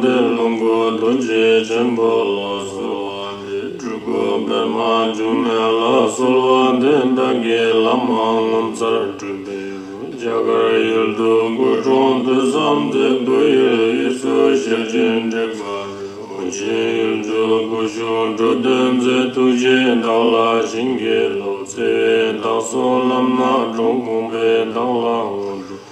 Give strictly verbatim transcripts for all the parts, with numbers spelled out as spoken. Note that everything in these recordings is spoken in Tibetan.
འདི་ལོངས་སྐུ་རྡོ་རྗེ་ཆེན་པོ་ལ་གསོལ་བ་འདེབས། སྤྲུལ་སྐུ་པདྨ་འབྱུང་གནས་ལ་གསོལ་བ་འདེབས། བདག་གིས་བླ་མ་ངོ་མཚར་སྤྲུལ་པའི་གཟུགས། རྒྱ་གར་ཡུལ་དུ་སྐུ་འཁྲུངས་ཐོས་བསམ་མཛད། བོད་ཡུལ་དབུས་སུ་ཞལ་བྱོན་དྲེགས་པ་རེད། ཨོ་རྒྱན་ཡུལ་དུ་སྐུ་བཞུགས་འགྲོ་དོན་མཛད། ཐུགས་རྗེས་བདག་ལ་བྱིན་གྱིས་རློབས། བརྩེ་བས་བདག་སོགས་ལམ་སྣ་དྲོངས། དགོངས་པས་བདག་ལ་དངོས་གྲུབ།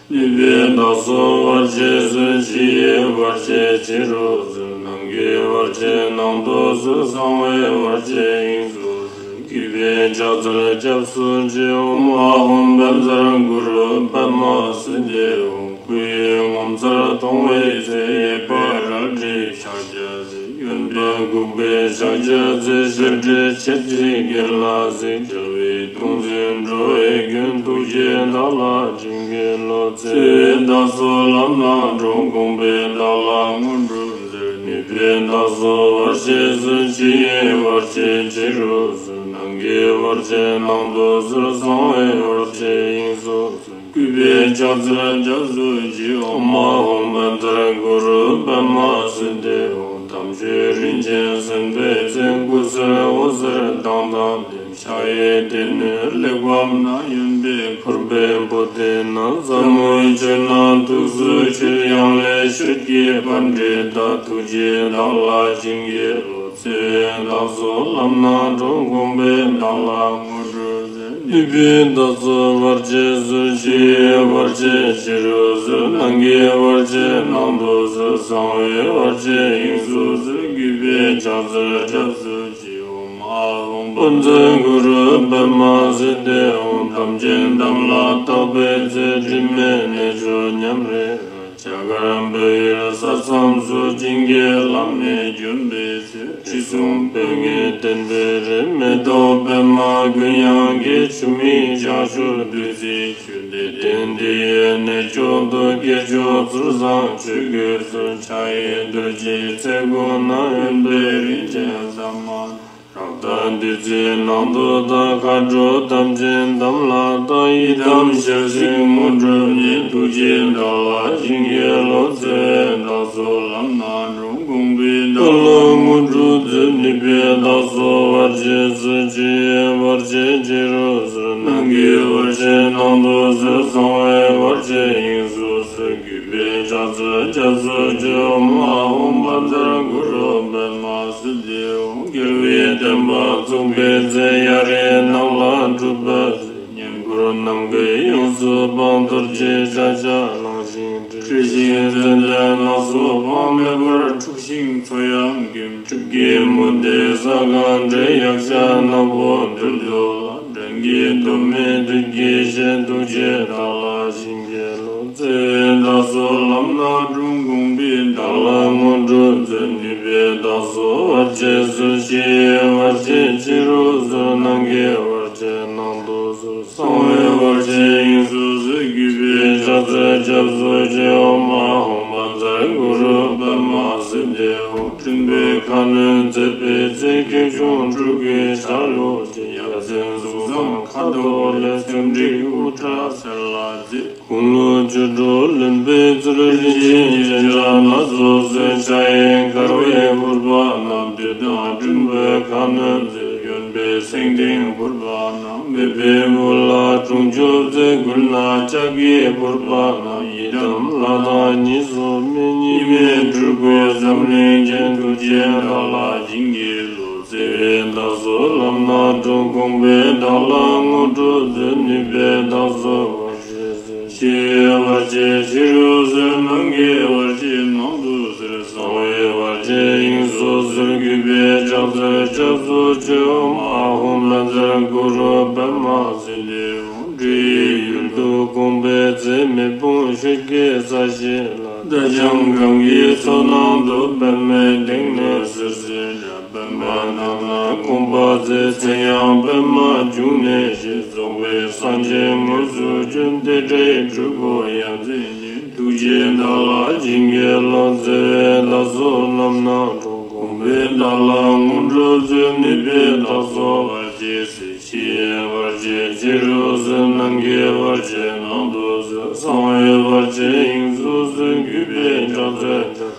ནུས་པས་བདག་སོགས་བར་ཆད་སོལ། ཕྱི་ཡི་བར་ཆད་ཕྱི་རུ་སོལ། ནང་གི་བར་ཆད་ནང་དུ་སོལ། གསང་བའི་བར་ཆད་དབྱིངས་སུ་སོལ། གུས་པས་ཕྱག་འཚལ་སྐྱབས་སུ་མཆི། ཨོཾ་ཨཱཿཧཱུྃ་བཛྲ་གུ་རུ་པདྨ་སིདྡྷི་ཧཱུྃ། སྐུ་ཡི་ངོ་མཚར་མཐོང་བའི་ཚེ། གཡས་པས་རལ་གྲིའི་ཕྱག་རྒྱ་མཛད། གཡོན་པས་འགུགས་པའི་ཕྱག་རྒྱ་མཛད། ཞབས་འདྲེན་མཆེ་གཙིགས་གྱེན་ལ་གཟིགས། རྒྱལ་བའི་གདུང་འཛིན་འགྲོ་བའི་མགོན། ཐུགས་རྗེས་བདག་ལ་བྱིན་གྱིས་རློབས། བརྩེ་བས་བདག་སོགས་ལམ་སྣ་དྲོངས། དགོངས་པས་བདག་ལ་དངོས་གྲུབ་མཛོད། ནུས་པས་བདག་སོགས་བར་ཆད་སོལ། ཕྱི་ཡི་བར་ཆད་ཕྱི་རུ་སོལ། ནང་གི་བར་ཆད་ནང་དུ་སོལ། གསང་བའི་བར་ཆད་དབྱིངས་སུ་སོལ། གུས་པས་ཕྱག་འཚལ་སྐྱབས་སུ་མཆི། ཨོཾ་ཨཱཿཧཱུྃ་བཛྲ་གུ་རུ་པདྨ་སིདྡྷི་ཧཱུྃ། དམ་ཆོས་རིན་ཆེན་གསན་པའི་ཚེ། སྐུ་གསེར་འོད་ཟེར་མདངས་དང་ལྡན། ཕྱག་གཡས་སྡེ་སྣོད་གླེགས་བམ་བསྣམས། གཡོན་པས་ཕུར་པའི་པུ་སྟི་བསྣམས། ཟབ་མོའི་ཆོས་རྣམས་ཐུགས་སུ་ཆུད། ཡང་ལེ་ཤོད་ཀྱི་པཎྜི་ཏ། ཐུགས་རྗེས་བདག་ལ་བྱིན་གྱིས་རློབས། བརྩེ་བས་བདག་སོགས་ལམ་སྣ་དྲོངས། དགོངས་པས་བདག་ལ་དངོས་གྲུབ་མཛོད། ནུས་པས་བདག་སོགས་བར་ཆད་སོལ། ཕྱི་ཡི་བར་ཆད་ཕྱི་རུ་སོལ། ནང་གི་བར་ཆད་ནང་དུ་སོལ། གསང་བའི་བར་ཆད་དབྱིངས་སུ་སོལ། གུས་པས་ཕྱག་འཚལ་སྐྱབས་སུ་མཆི། ཨོཾ་ཨཱཿཧཱུྃ་བཛྲ་གུ་རུ་པདྨ་སིདྡྷི་ཧཱུྃ། དམ་ཅན་དམ་ལ་བཏགས་པའི་ཚེ། དྲི་མེད་གནས་མཆོག་ཉམས་རེ་རེ། རྒྱ་གར་བོད་ཡུལ་ས་མཚམས་སུ། བྱིན་གྱིས་བརླབས་ནས་བྱོན་པའི་ཚེ། དྲི་བསུང་སྤོས་ངད་བསྟེན་པའི་རིགས། མེ་ཏོག་པདྨ་ཀུན་དབྱངས་ཀྱི། ཆུ་མིག་ལྕགས་ཀྱུ་བདུད་རྩིའི་ཆུ། བདེ་ལྡན་འདི་ཡི་གནས་མཆོག་ཏུ། སྐྱེས་མཆོག་ཚུལ་བཟང་ཆོས་གོས་གསོལ། ཕྱག་གཡས་རྡོ་རྗེའི་ཚལ་སྒོ་ན། གཡོན་པས་རིན་ཆེན་ཟ་མ་ཏོག་རཀྟ་བདུད་རྩིས་ནང་དུ་དག། མཁའ་འགྲོ་དམ་ཅན་དམ་ལ་བཏགས། ཡི་དམ་ཞལ་གཟིགས་དངོས་གྲུབ་བརྙེས། ཐུགས་རྗེས་བདག་ལ་བྱིན་གྱིས་རློབས། བརྩེ་བས་བདག་སོགས་ལམ་སྣ་དྲོངས། དགོངས་པས་བདག་ལ་དངོས་གྲུབ་མཛོད། ནུས་པས་བདག་སོགས་བར་ཆད་སོལ། ཕྱི་ཡི་བར་ཆད་ཕྱི་རུ་སོལ། ནང་གི་བར་ཆད་ནང་དུ་སོལ། གསང་བའི་བར་ཆད་དབྱིངས་སུ་སོལ། གུས་པས་ཕྱག་འཚལ་སྐྱབས་སུ་མཆི། ཨོཾ་ཨཱཿཧཱུྃ་བཛྲ་གུ་རུ་པདྨ་སིདྡྷི་ཧཱུྃ། རྒྱལ་བའི་བསྟན་པ་བཙུགས་པའི་ཚེ། གཡའ་རིའི་ནགས་ལ་སྒྲུབ་པ་མཛད། བསྙེན་བཀུར་ནམ་མཁའི་དབྱིངས་སུ་འཕང་། རྡོ་རྗེའི་ཕྱག་རྒྱ་བླངས་ཤིང་བསྒྲིལ། ཁྲོས་ཤིང་ཙན་དན་ལ་སོགས་སྤངས། མེ་འབར་འཁྲུགས་ཤིང་མཚོ་ཡང་སྐེམ། སྲིབ་ཀྱི་མུ་སྟེགས་ས་གང་བསྒྲལ། ཡཀྴ་ནག་པོ་བདུད་འདུལ་བ། སྦྲང་གི་གདོང་མའི་བདུད་ཀྱི་གཤེད། ཐུགས་རྗེས་བདག་ལ་བྱིན་གྱིས་རློབས། བརྩེ་བས་བདག་སོགས་ལམ་སྣ་དྲོངས། དགོངས་པས་བདག་ལ་དངོས་གྲུབ་མཛོད། ནུས་པས་བདག་སོགས་བར་ཆད་སོལ། ཕྱི་ཡི་བར་ཆད་ཕྱི་རུ་སོལ། ནང་གི་བར་ཆད་ནང་དུ་སོལ། གསང་བའི་བར་ཆད་དབྱིངས་སུ་སོལ། གུས་པས་ཕྱག་འཚལ་སྐྱབས་སུ་མཆི། ཨོཾ་ཨཱཿཧཱུྃ་བཛྲ་གུ་རུ་པདྨ་སིདྡྷི་ཧཱུྃ། སྤྲིན་པས་ཁ་གནོན་མཛད་པའི་ཚེ། སྐྱེས་ཆུང་ཕྲུ་གུའི་ཆ་ལུགས་ཀྱི། ཡ་མཚན་གཟུགས་བཟང་ཁ་དོག་ལེགས། ཚེམས་འགྲིག་དབུ་སྐྲ་སེར་ལ་མཛེས། དགུང་ལོ་བཅུ་དྲུག་ལོན་པའི་ཚུལ། རིན་ཆེན་རྒྱན་ཆ་སྣ་ཚོགས་གསོལ། ཕྱག་གཡས་འཁར་བའི་ཕུར་པ་བསྣམས། བདུད་དང་སྲིན་པོའི་ཁ་གནོན་མཛད། གཡོན་པས་སེང་ལྡེང་ཕུར་པ་བསྣམས། མེས་པོའི་དབུ་ལ་སྲུང་སྐྱོབ་མཛད། མགུལ་ན་ལྕགས་ཀྱི་ཕུར་པ་བསྣམས། ཡི་དམ་ལྷ་དང་གཉིས་སུ་མེད། གཉིས་མེད་སྤྲུལ་སྐུའི་འཛམ་གླིང་མཁྱེན། ཐུགས་རྗེས་བདག་ལ་བྱིན་གྱིས་རློབས། བརྩེ་བས་བདག་སོགས་ལམ་སྣ་དྲོངས། དགོངས་པས་བདག་ལ་དངོས་གྲུབ་མཛོད། ནུས་པས་བདག་སོགས་བར་ཆད་སོལ། ཕྱི་ཡི་བར་ཆད་ཕྱི་རུ་སོལ། ནང་གི་བར་ཆད་ནང་དུ་སོལ། གསང་བའི་བར་ཆད་དབྱིངས་སུ་སོལ། གུས་པས་ཕྱག་འཚལ་སྐྱབས་སུ་མཆི། ཨོཾ་ཨཱཿཧཱུྃ་བཛྲ་གུ་རུ་པདྨ་སིདྡྷི་ཧཱུྃ། འདྲེ་ཡི་ཡུལ་དུ་དགོངས་པའི་ཚེ། མེ་དཔུང་ཤོད་ཀྱི་ས་གཞི་ལ། རྟ་རྐྱང་སྒང་གི་མཚོ་ནང་དུ། པདྨའི་སྟེང་ན་ཟིལ་གསོད་འདྲ། པདྨ་ནང་ན་དགོངས་པ་མཛད། མཚན་ཡང་པདྨ་འབྱུང་གནས་ཞེས། རྫོགས་པའི་སངས་རྒྱས་དངོས་སུ་བྱོན། དེ་འདྲའི་སྤྲུལ་སྐུ་ཡ་མཚན་ཅན། ཐུགས་རྗེས་བདག་ལ་བྱིན་གྱིས་རློབས། བརྩེ་བས་བདག་སོགས་ལམ་སྣ་དྲོངས། དགོངས་པས་བདག་ལ་དངོས་གྲུབ་མཛོད། ནུས་པས་བདག་སོགས་བར་ཆད་སོལ། ཕྱི་ཡི་བར་ཆད་ཕྱི་རུ་སོལ། ནང་གི་བར་ཆད་ནང་དུ་སོལ། གསང་བའི་བར་ཆད་དབྱིངས་སུ་སོལ། གུས་པས་ཕྱག་འཚལ་ཕྱག་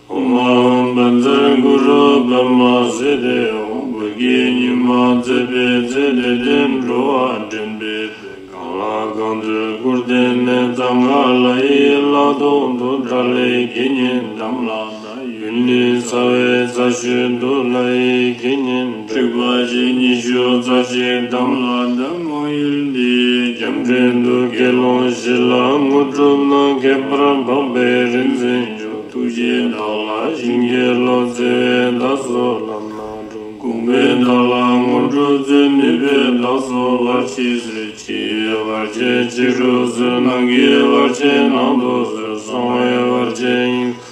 ཨོཾ་ཨཱཿཧཱུྃ་བཛྲ་གུ་རུ་པདྨ་སིདྡྷི་ཧཱུྃ། བོད་ཀྱི་ཉི་མ་མཛད་པའི་ཚེ། དད་ལྡན་འགྲོ་བ་འདྲེན་པའི་ཚེ། གང་ལ་གང་འདུལ་སྐུར་བསྟན་ནས། གཙང་ཁ་ལ་ཡི་ལ་ཐོག་ཏུ། དགྲ་ལྷའི་དགེ་བསྙེན་དམ་ལ་བཏགས། ཡུལ་ནི་ཚ་བའི་ཚ་ཤོད་དུ། ལྷ་ཡི་དགེ་བསྙེན་དྲེགས་པ་ཆེ། ཉི་ཤུ་རྩ་གཅིག་དམ་ལ་བཏགས། མོན་ཡུལ་འདིའི་རྒྱ་འབྲིང་དུ། དགེ་སློང་བཞི་ལ་དངོས་གྲུབ་གནང་། ཁྱད་པར་འཕགས་པའི་རིག་འཛིན་མཆོག་ཐུགས་རྗེས་བདག་ལ་བྱིན་གྱིས་རློབས། བརྩེ་བས་བདག་སོགས་ལམ་སྣ་དྲོངས། དགོངས་པས་བདག་ལ་དངོས་གྲུབ་སྩོལ། ནུས་པས་བདག་སོགས་བར་ཆད་སོལ། ཕྱི་ཡི་བར་ཆད་ཕྱི་རུ་སོལ། ནང་གི་བར་ཆད་ནང་དུ་སོལ། གསང་བའི་བར་ཆད་དབྱིངས།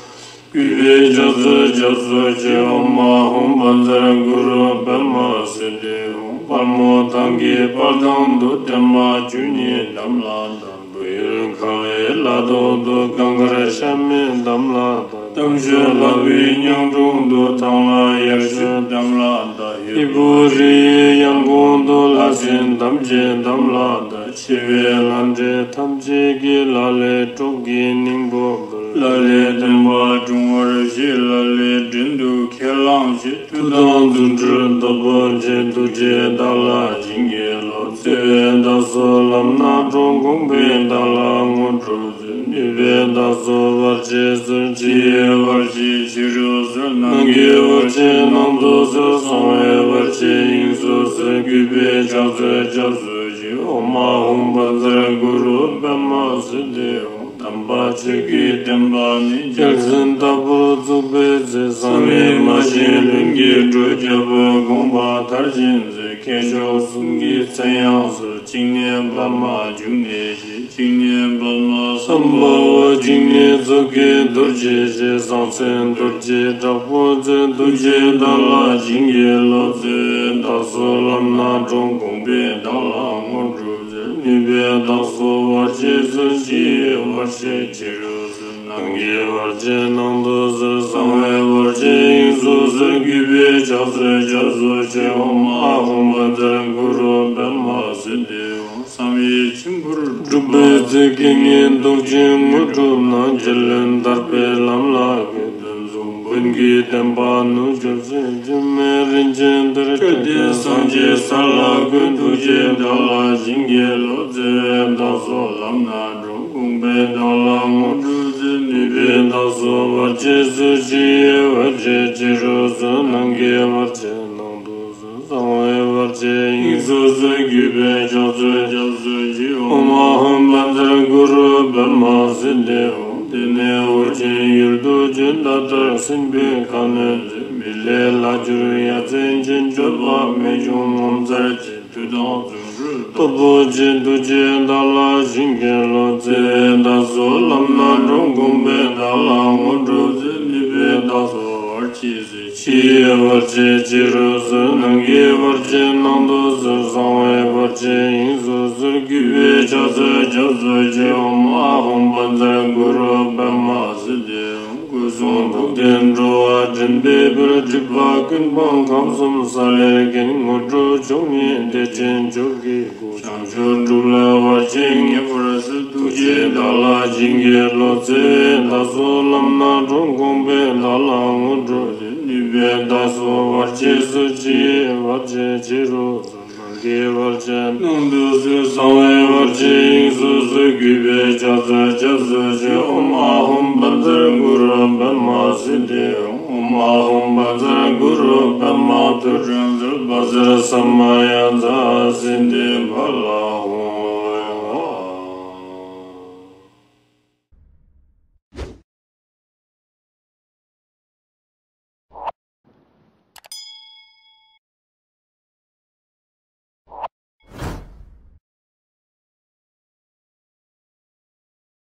གུས་པས་ཕྱག་འཚལ་སྐྱབས་སུ་མཆི། ཨོཾ་ཨཱཿཧཱུྃ་བཛྲ་གུ་རུ་པདྨ་སིདྡྷི་ཧཱུྃ། དཔལ་མོ་ཐང་གི་དཔལ་ཐང་དུ། བརྟན་མ་བཅུ་གཉིས་དམ་ལ་བཏགས། བོད་ཡུལ་ཁ་བའི་ལ་ཐོག་ཏུ། གངས་དཀར་ཤ་མེད་དམ་ལ་བཏགས། རྟ་མཆོག་ལྷ་བུའི་གཉང་དྲུང་དུ། ཐང་ལྷ་དབྱར་ཆོས་དམ་ལ་བཏགས། ཧས་པོ་རི་ཡི་ཡང་གོང་དུ། ལྷ་སྲིན་ཐམས་ཅད་དམ་ལ་བཏགས། ཆེ་བའི་ལྷ་འདྲེ་ཐམས་ཅད་ཀྱིས། ལ་ལས་སྲོག་གི་སྙིང་པོ་འབུལ། ལ་ལས་བསྟན་པ་དྲུང་བར་བཞེས། ལ་ལས་བྲན་དུ་ཁས་བླངས་བྱས། མཐུ་དང་རྫུ་འཕྲུལ་སྟོབས་པོ་ཆེ། ཐུགས་རྗེས་བདག་ལ་བྱིན་གྱིས་རློབས། བརྩེ་བས་བདག་སོགས་ལམ་སྣ་དྲོངས། དགོངས་པས་བདག་ལ་དངོས་གྲུབ། ནུས་པས་བདག་སོགས་བར་ཆད་སོལ། ཕྱི་ཡི་བར་ཆད་ཕྱི་རུ་སོལ། ནང་གི་བར་ཆད་ནང་དུ་སོལ། གསང་བའི་བར་ཆད་དབྱིངས་སུ་སོལ། གུས་པས་ཕྱག་འཚལ་སྐྱབས་སུ་མཆི། ཨོཾ་ཨཱཿཧཱུྃ་བཛྲ་གུ་རུ་པདྨ་སིདྡྷི་ཧཱུྃ། དམ་པ་ཆོས་ཀྱི་བསྟན་པ་ནི། རྒྱལ་མཚན་ལྟ་བུར་བཙུགས་པའི་ཚེ། གསང་བའི་མ་བྱན་ལྷུན་གྱིས་གྲུབ། རྒྱལ་པོའི་དགོངས་པ་མཐར་ཕྱིན་ཚེ། མཁས་མཆོག་གསུམ་གྱི་མཚན་ཡང་གསོལ། གཅིག་ནས་པདྨ་འབྱུང་གནས་ཞེས། གཅིག་ནས་པདྨ་སམྦྷ་ཝ། གཅིག་ནས་མཛོད་དཀྱིལ་རྡོ་རྗེ་ཞེས། གསང་མཚན་རྡོ་རྗེ་དྲག་པོ་མཛོད། ཐུགས་རྗེས་བདག་ལ་བྱིན་གྱིས་རློབས། བརྩེ་བས་བདག་སོགས་ལམ་སྣ་དྲོངས། དགོངས་པས་བདག་ལ་དངོས་གྲུབ་སྩོལ། ནུས་པས་བདག་སོགས་བར་ཆད་སོལ། ཕྱི་ཡི་བར་ཆད་ཕྱི་རུ་སོལ། ནང་གི་བར་ཆད་ནང་དུ་སོལ། གསང་བའི་བར་ཆད་དབྱིངས་སུ་སོལ། གུས་པས་ཕྱག་འཚལ་སྐྱབས་སུ་མཆི། ཨོཾ་ཨཱཿཧཱུྃ་བཛྲ་གུ་རུ་པདྨ་སིདྡྷི་ཧཱུྃ། བསམ་ཡས་མཆིམས་ཕུར་སྒྲུབ་པའི་ཚེ། དགེ་བསྙེན་མདོག་ཅན་དངོས་གྲུབ་གནང་། རྗེ་བློན་ཐར་པའི་ལམ་ལ་བཀོད། དོན་གསུམ་བོན་གྱི་བསྟན་པ་ནུབ་གྱུར་ཚེ། སྒྱུ་མའི་རིན་ཆེན་གཏེར་ཁྱེར་ཏེ། སངས་རྒྱས་ས་ལ་བཀོད། ཐུགས་རྗེས་བདག་ལ་བྱིན་གྱིས་རློབས། བརྩེ་བས་བདག་སོགས་ལམ་སྣ་དྲོངས། དགོངས་པས་བདག་ལ་དངོས་གྲུབ་སྩོལ། ནུས་པས་བདག་སོགས་བར་ཆད་སོལ། ཕྱི་ཡི་བར་ཆད་ཕྱི་རུ་སོལ། ནང་གི་བར་ཆད་ནང་དུ་སོལ། གསང་བའི་བར་ཆད་དབྱིངས་སུ་སོལ། གུས་པས་ཕྱག་འཚལ་སྐྱབས་སུ་མཆི། ཨོཾ་ཨཱཿཧཱུྃ་བཛྲ་གུ་རུ་པདྨ་སིདྡྷི་ཧཱུྃ། དེ་ནས་ཨོ་རྒྱན་ཡུལ་དུ་བྱོན། ད་ལྟར་སྲིན་པོའི་ཁ་གནོན་མཛད། མི་ལས་ལྷག་གྱུར་ཡ་མཚན་ཅན། སྤྱོད་པ་རྨད་བྱུང་ངོ་མཚར་ཅན། མཐུ་དང་རྫུ་འཕྲུལ་སྟོབས་པོ་ཆེ། ཐུགས་རྗེས་བདག་ལ་བྱིན་གྱིས་རློབས། བརྩེ་བས་བདག་སོགས་ལམ་སྣ་དྲོངས། དགོངས་པས་བདག་ལ་དངོས་གྲུབ་སྩོལ། ནུས་པས་བདག་སོགས་བར་ཆད་སོལ། ཕྱི་ཡི་བར་ཆད་ཕྱི་རུ་སོལ། ནང་གི་བར་ཆད་ནང་དུ་སོལ། གསང་བའི་བར་ཆད་དབྱིངས་སུ་སོལ། གུས་པས་ཕྱག་འཚལ་སྐྱབས་སུ་མཆི། ཨོཾ་ཨཱཿཧཱུྃ་བཛྲ་གུ་རུ་པདྨ་སིདྡྷི་ཧཱུྃ། སྐུ་གསུང་ཐུགས་ལྡན་འགྲོ་བ་འདྲེན་པའི་དཔལ། སྒྲིབ་པ་ཀུན་སྤངས་ཁམས་གསུམ་ས་ལེར་མཁྱེན། དངོས་གྲུབ་མཆོག་བརྙེས་བདེ་ཆེན་མཆོག་གི་སྐུ། བྱང་ཆུབ་སྒྲུབ་ལ་བར་ཆད་ངེས་པར་སེལ། ཐུགས་རྗེས་བདག་ལ་བྱིན་གྱིས་རློབས། བརྩེ་བས་བདག་སོགས་ལམ་སྣ་དྲོངས། དགོངས་པས་བདག་ལ་དངོས་གྲུབ་སྩོལ། ནུས་པས་བདག་སོགས་བར་ཆད་སོལ། ཕྱི་ཡི་བར་ཆད་ཕྱི་རུ་སོལ། ནང་གི་བར་ཆད་ནང་དུ་སོལ། གསང་བའི་བར་ཆད་དབྱིངས་སུ་སོལ། གུས་པས་ཕྱག་འཚལ་སྐྱབས་སུ་མཆི། ཨོཾ་ཨཱཿཧཱུྃ་བཛྲ་གུ་རུ་པདྨ་སིདྡྷི་ཧཱུྃ། ཨོཾ་ཨཱཿཧཱུྃ་བཛྲ་གུ་རུ་པདྨ་ཐོད་ཕྲེང་རྩལ། བཛྲ་ས་མ་ཡ་ཛཿསིདྡྷི་ཕ་ལ་ཧཱུྃ།